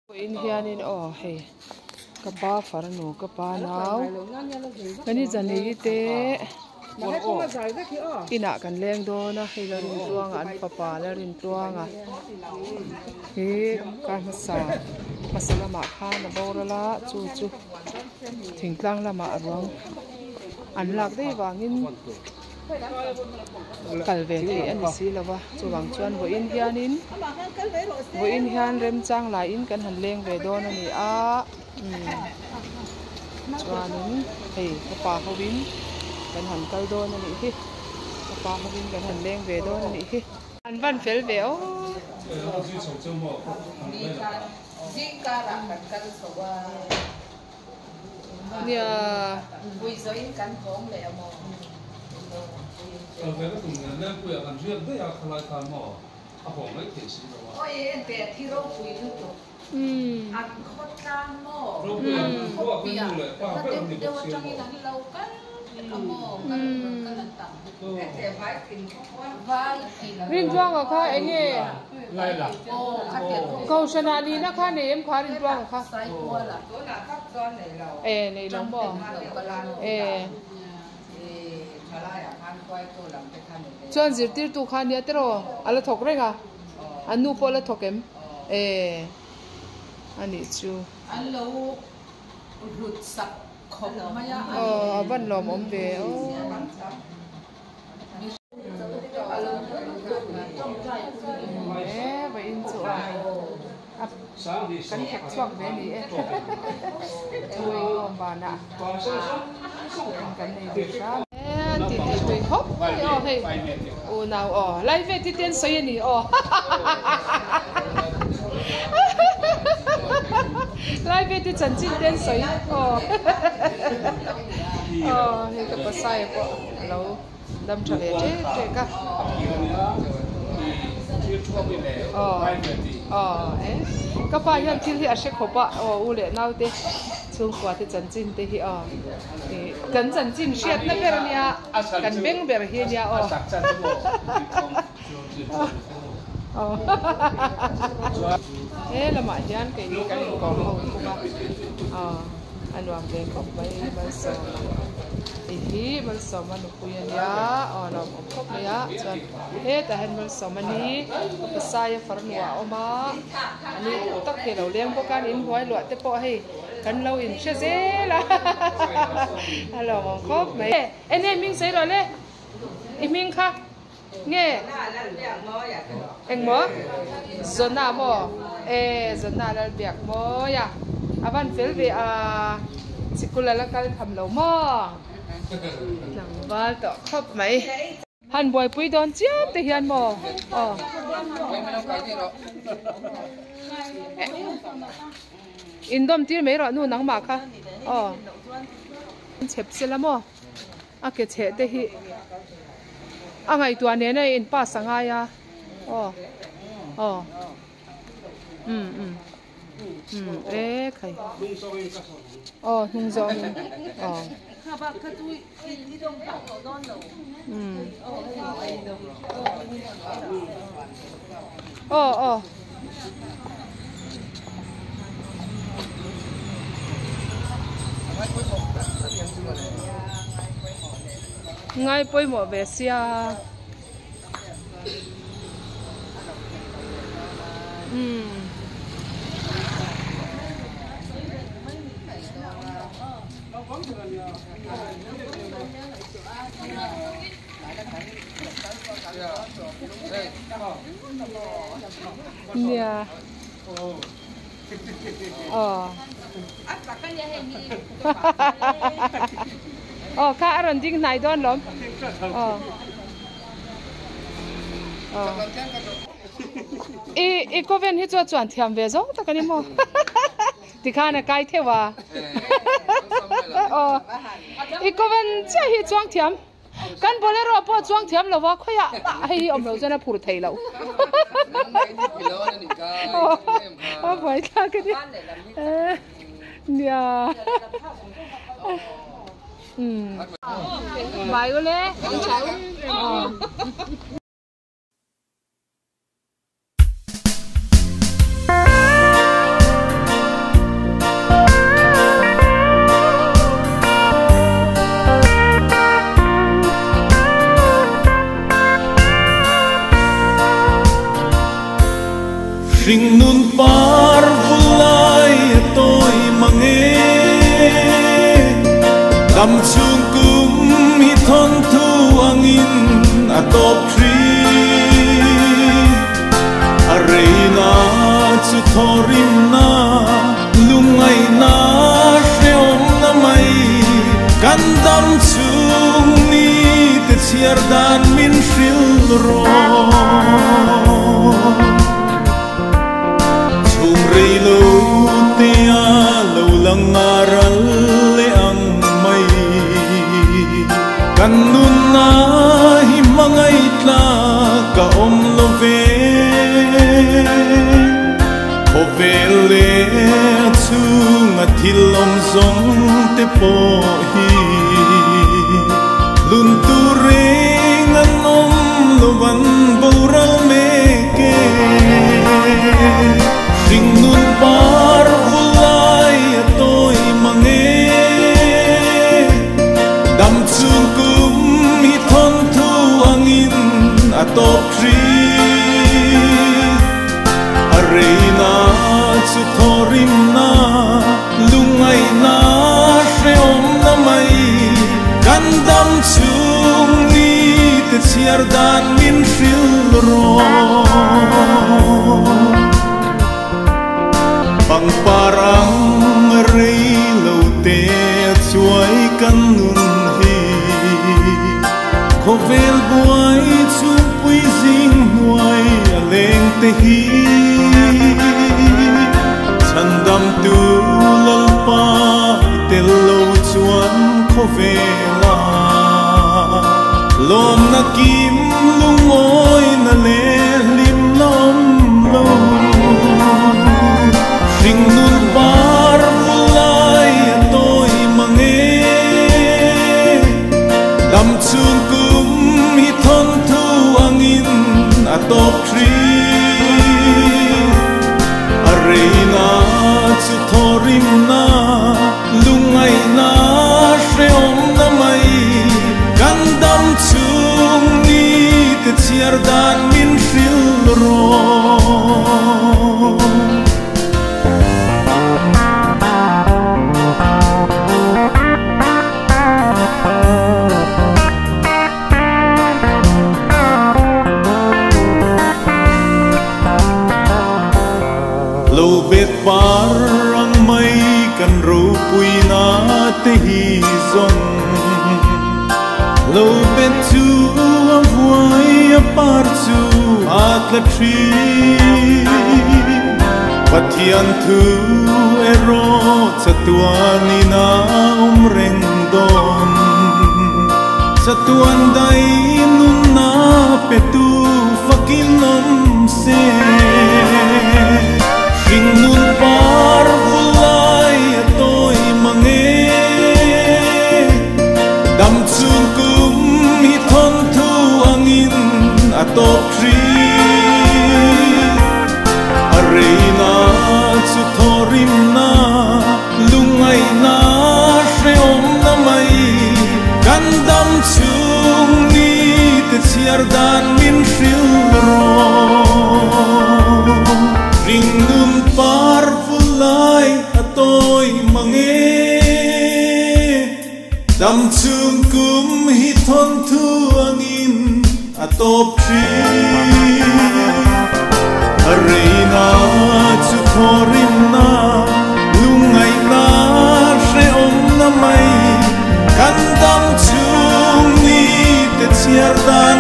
Vawiin hianin aw hei ka pa farnu ka pa nau kan i zani te inah kan leng dawn a hei la rintluanga an fapa la rintluanga hi kar hmasa hmasa lamah khan a boral a chu chu thingtlang lamah a ruang an lak daih vangin. Kal ve theih a ni si lo va, chuvang chuan vawiin hianin vawiin hian remchang laiin kan han leng ve dawn a ni a, umm chuanin hei ka pa hovin kan han kal dawn a nih hi, ka pa hovin kan han leng ve dawn a nih hi. An van fel ve aw. Nia. Rintluanga kha enge Kohhranah nihna kha nei em kha Rintluanga kha? E nei lo maw? E Chuan zirtirtu kha nia tiraw a la thawk reng a, an nu pawh a la thawk em? E anih chu. Aw a van lawmawm ve aw. E vawiin chu a a kan thek chhuak ve a ni e chawei khawm banah kan nei ve hram e an ti tih tui khawp mai aw hei unau aw lai ve ti te an sawi a ni aw lai ve te chanchin te an sawi aw aw hei ka pasai pawh a lo Dam tha ve ṭek ṭek a. Aw aw e ka pa hian thil hi a hre khawp a aw u leh naute chhungkua te chanchin te hi aw ih kan chanchin hriatna ber a nia kan beng ber hi a nia aw aw he lamah hian keini kan inkawm ho thung a aw. A nuam ve khawp mai Malsawma tih hi Malsawma nupui a nia aw a lawmawm khawp mai a chuan hetah hian Malsawma ni ka pasaia farnu a awm a a ni duh tak hi a lo leng bawk a an inhnuai luah te pawh hei kan lo inhre zel a a lawmawm khawp mai eng nge hming sawi rawh le i hming kha nge engmaw Zona maw e Zona Lalbiakmawi a a van fel ve a sikul a la kal tham lo maw tlangval tawh khawp mai. Han buaipui dawn chiam te hian maw aw. Indawm tir mai rawh nu nangmah kha aw. Chhep sela maw. A ke chheh te hi a ngaihtuah nena in pass a ngai a aw aw um um um e khai aw hnung zawng in aw um aw aw. Ngai pawimawh ve sia. Umm. Nia. Aw. Aw kha a rawn ding hnai dawn lawm. Aw. Aw. I i coven hi chu a chuan thiam ve zawng tak a ni maw. Tikhan a kai theuh a. Aw. I coven chiah hi chuang thiam. Kan bolero pawh chuang thiam lo a, khawiah mah hei hi awm lo chuan a phur thei lo. A buai thlak a ni. Nia. Bai ule. Hring nun par vulai a tawi mang e. Dam chhung kum hi thawn thu angin a tawp thin. A reina chu thawrimna lungngaihna hrehawmna mai kan dam chhung ni te chhiar dan min hrilh rawh. Chhung rei lo te a lo lang a ral leh ang mai kan nunna hi hmangaih tlak a awm lo ve. Khawvel leh a chhunga thil awm zawng te pawh hi lun tur reng an awm lo an boral mek e. Hring nun par vulai a tawi mang e. Dam chhung kum hi thawn thu angin a tawp thin. A reina chu thawrimna lungngaihna hrehawmna mai kan dam chhung ni te chhiar dan min hrilh rawh. Pangpar ang a rei lo te a chuai kan nun hi khawvel buai chhungpui zing hnuai a leng te hi chhandam tu lalpa i tel lo chuan khawvela lawmna kim lungawi na leh hlim na awm lo. Hring nun par vulai a tawi mang e. Dam chhung kum hi thawn thu angin a tawp thin. A reina chu thawrimna lungngaihna hrehawmna mai kan dam chhung ni te chhiar dan min hrilh rawh. Lo bet par ang mai kan ropui na te hi zawng lo bet chu a vuai a par chu a tla thin. Pathian thu erawh chatuanin a awm reng dawn. Chatuan dai nunna pe tu fakin awm se. Hring nun par vulai a tawi mang e. Dam chhung kum hi thawn thu angin a tawp thin. A reina chu thawrimna lungngaihna hrehawmna mai kan dam chhung ni te chhiar dan min hrilh rawh. Hring nun par vulai a tawi mang e. Dam chhung kum hi thawn thu angin a tawp thin. A reina chu thawrimna lungngaihna hrehawmna mai kan dam chhung ni te chhiar dan